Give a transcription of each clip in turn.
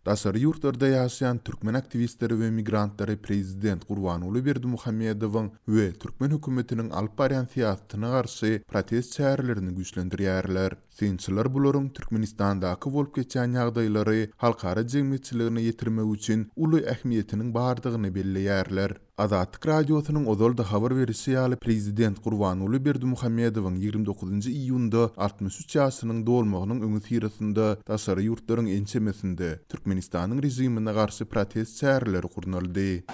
Daşary ýurtlarda ýaşaýan türkmen aktiwistleri we migrantlary prezident Gurbanguly Berdimuhamedowyň we türkmen hökümetiniň alyp barýan syýasatyna garşy protest çärelerini güýçlendirýärler. Synçylar bularyň Türkmenistandaky bolup geçýän ýagdaýlary halkara jemgyýetçiligine ýetirmek üçin uly ähmiýetiniň bardygyny belleýärler. Azatlyk Radiosynyň ozal-da habar berişi ýaly, prezident Gurbanguly Berdimuhamedowyň 29 iýunda 63 ýaşynyň dolmagynyň öňüsyrasynda daşary ýurtlaryň ençemesinde Türkmenistanyň režimine garşy protest çäreleri gurnaldy.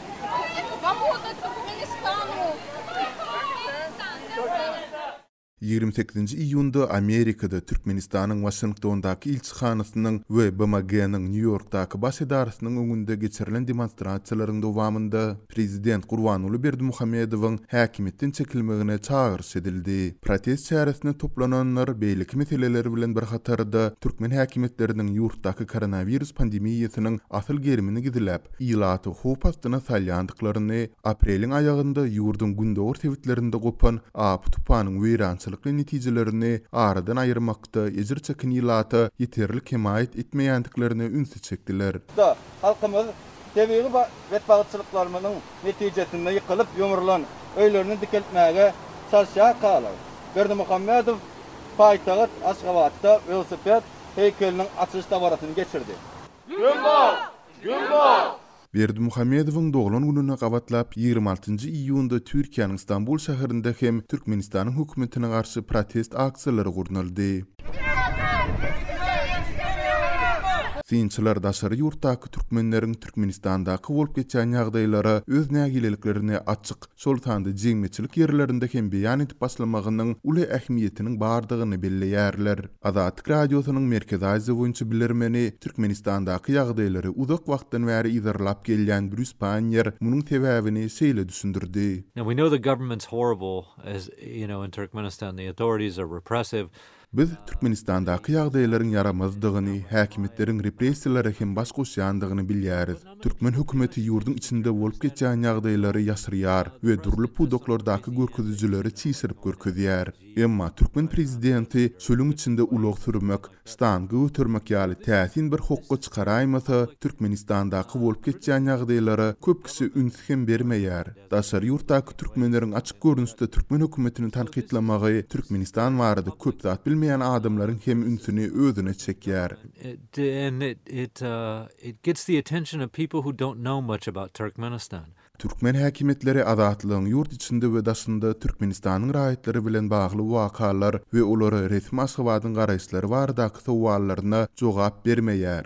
28-nji iýunda Amerikada Türkmenistanyň Waşingtondaky ilçihanasynyň we BMG-niň Nýu-Ýorkdaky baş edarasynyň öňünde geçirilen demonstrasiýalaryň dowamynda prezident Gurbanguly Berdimuhamedowyň häkimiýetden çekilmegine çagyryş edildi. Protest çäresine toplananlar beýleki meseleler bilen bir hatarda türkmen häkimiýetleriniň ýurtdaky koronawirus pandemiýasynyň asyl gerimini gizläp, ilaty howp astyna salýandyklaryny, apreliň aýagynda ýurduň gündogar sebitlerinde gopan apy-tupanyň weýrançylykly netijelerini aradan aýyrmakda ejir çeken ilata ýeterlik hemaýat etmeýändiklerine ünsi çekdiler. Da, halkymyz tebigy betbagtçylyklarymyzyň netijesinde ýykylyp ýumrulan öýlerini dikeltmäge çalyşýarkalar, Berdimuhamedow paýtagt Aşgabatda welosiped heýkeliniň açylyş dabarasyny geçirdi. Gün bar! Gün bar! Berdimuhamedowyň doglan gününe gabatlap, 26-njy iýunda Türkiýäniň Stambul şäherinde hem Türkmenistanyň hökümetine garşy protest aksiýalary gurnaldy. Synçylar daşary ýurtdaky türkmenleriň Türkmenistandaky bolup geçýän ýagdaýlara öz nägileliklerini açyk, şol sanda jemgyýetçilik ýerlerinde hem beýan edip başlamagynyň uly ähmiýetiniň bardygyny belleýärler. Azatlyk Radiosynyň Merkezi Aziýa boýunça bilermeni, Türkmenistandaky ýagdaýlary uzak wagtdan bäri yzarlap gelýän Brýus Panniýer munuň sebäbini şeýle düşündirdi. Now we know the government's horrible as you know in Turkmenistan the authorities are repressive. Biz Türkmenistandaky ýagdaýlaryň ýaramazdygyny, häkimiýetleriň repressiýalara hem baş goşýandygyny bilýäris. Türkmen hökümeti ýurduň içinde bolup geçýän ýagdaýlary ýaşyrýar we dürli pudaklardaky görkezijileri çişirip görkezýär. Emma türkmen prezidenti çölüň içinde ulag sürmek, ştanga götermek ýaly täsin bir hokga çykaraýmasa, Türkmenistandaky bolup geçýän ýagdaýlara köp kişi üns hem bermeýär. Daşary ýurtdaky türkmenleriň açyk görnüşde türkmen hökümetini tankytlamagy Türkmenistan barada köp zat bilmeýän adamlaryň hem ünsüni özüne çekýär. Türkmen häkimiýetleri Azatlygyň ýurt içinde we daşynda Türkmenistanyň raýatlary bilen bagly wakalar we olara resmi Aşgabadyň garaýyşlary baradaky sowallaryna jogap bermeýär.